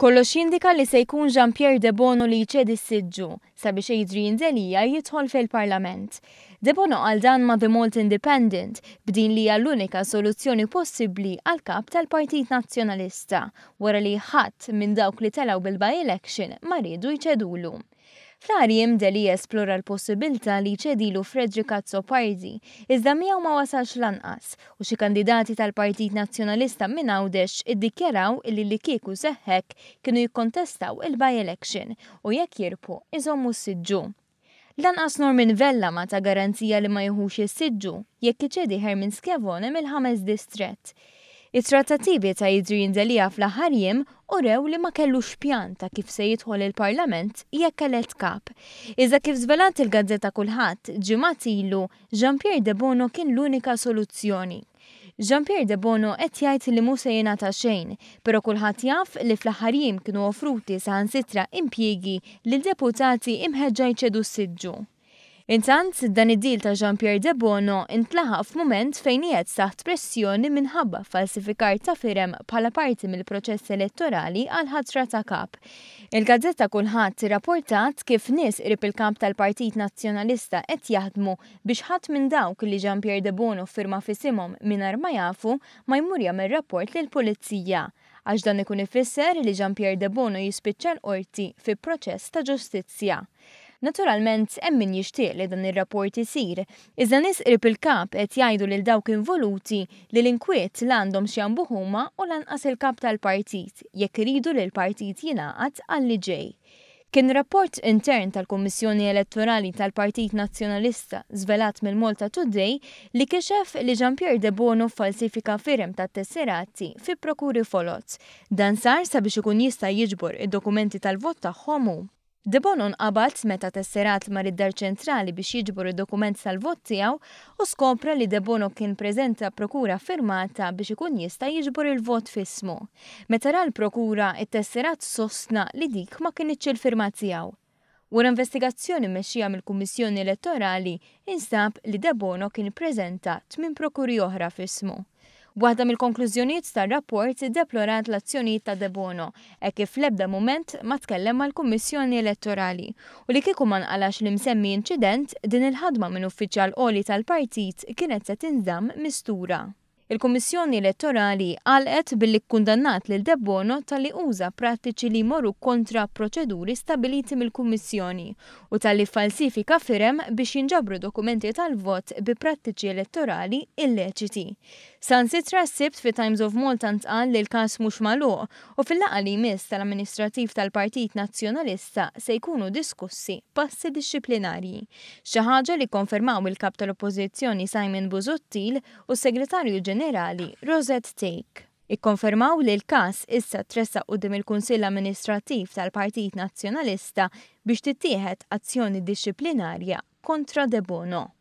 Kollox jindika li se jkun Jean Pierre Debono li jċedi s-siġġu sabiex Adrian Delia jidħol fil-Parlament. Debono qal dan ma' The Malta Independent b'din li hija l-unika soluzzjoni possibbli għall-Kap tal-Partit Nazzjonalista wara li ħadd minn dawk li telgħu bil-by-election ma riedu jċedulu. Fl-aħħar jiem Delia esplora l-possibilità li jċedilu Frederick Azzopardi, iżda miegħu ma wasalx lanqas u xi kandidati tal-Partit Nazzjonalista minn Għawdex iddikjaraw illi li kieku seħħ hekk kienu jikkontestaw il-by-election u jekk jirbħu iżommu s-siġġu. Lanqas Norman Vella ma ta garanzija li ma jieħux is-siġġu jekk iċedi Herman Schiavone mill-ħames distrett. It-trattattivi ta' Adrian Delia fl-aħħar jiem urew li ma kellux pjan ta' kif se jidħol il-Parlament jekk elett kap. Iżda kif żvelat il-gazzetta Kulħadd ġimgħat ilu, Jean Pierre Debono kien l-unika soluzzjoni. Jean Pierre Debono qed jgħid li mhu se jingħata xejn, però kulħadd jaf li fl-aħħar jiem kienu offruti saħansitra impjiegi lil deputati imħeġġa jċedu s-siġġu. Intant, dan id-deal ta' Jean Pierre Debono intlaħaq f'mument fejn qiegħed taħt pressjoni minħabba falsifikar ta' firem bħala parti mill-proċess elettorali għal ħatra ta' kap. Il-gazzetta Kulħadd irrapportat kif nies qrib il-kap tal-Partit Nazzjonalista qed jaħdmu biex ħadd minn dawk li Jean Pierre Debono ffirma f'isimhom mingħajr ma jafu ma jmur jagħmel rapport lill-Pulizija għax dan ikun ifisser li Jean Pierre Debono jispiċċa l-qorti fi proċess ta' ġustizzja. Naturalment hemm min jixtieq li dan ir-rapport isir, iżda nies qrib il-Kap qed jgħidu lil dawk involuti li l-inkwiet la għandhom x'jambuh huma u lanqas il-Kap tal-partit jekk iridu li l-partit jingħaqad għal li ġej. Kien rapport intern tal-Kummissjoni Elettorali tal-Partit Nazzjonalista żvelat mill-Malta Today li kixef li Jean Pierre Debono ffalsifika firem tat-tesserati fi prokuri foloz. Dan sar sabiex ikun jista' jiġbor id-dokumenti tal-vot tagħhom hu. Debono nqabad meta tesserat mar id-Dar Ċentrali biex jiġbor id-dokument tal-vot tiegħu u skopra li Debono kien preżenta prokura ffirmata biex ikun jista' jiġbor il-vot f'ismu. Meta ra l-prokura, it-tesserat sostna li dik ma kinitx il-firma tiegħu. Wara investigazzjoni mmexxija mill-Kummissjoni Elettorali, instab li Debono kien ppreżenta tmien prokuri oħra f'ismu. Waħda mill-konklużjonijiet tar-rapport iddeplorat l-azzjonijiet ta' Debono hekk kif fl-ebda mument ma tkellem mal-Kummissjoni Elettorali u li kieku ma nqalax l-imsemmi inċident, din il-ħadma minn uffiċjal għoli tal-partit kienet se tinżamm mistura. Il-Kummissjoni Elettorali għalqet billi kkundannat lil Debono talli uża prattiċi li jmorru kontra proċeduri stabbiliti mill-Kummissjoni u talli ffalsifika firem biex jinġabru dokumenti tal-vot bi prattiċi elettorali illeċiti. Saħansitra s-Sibt fit-Times of Malta ntqal li l-każ mhux magħluq u fil-laqgħa li jmiss tal-amministrattiv tal-Partit Nazzjonalista se jkunu diskussi passi dixxiplinarji. Xi ħaġa li kkonfermaw il-Kap tal-Oppożizzjoni Simon Busuttil u s-Segretarju Ġenerali Rosette Thake. Ikkonfermaw li l-każ issa tressaq quddiem il-Kunsill Amministrattiv tal-Partit Nazzjonalista biex tittieħed azzjoni dixxiplinarja kontra Debono.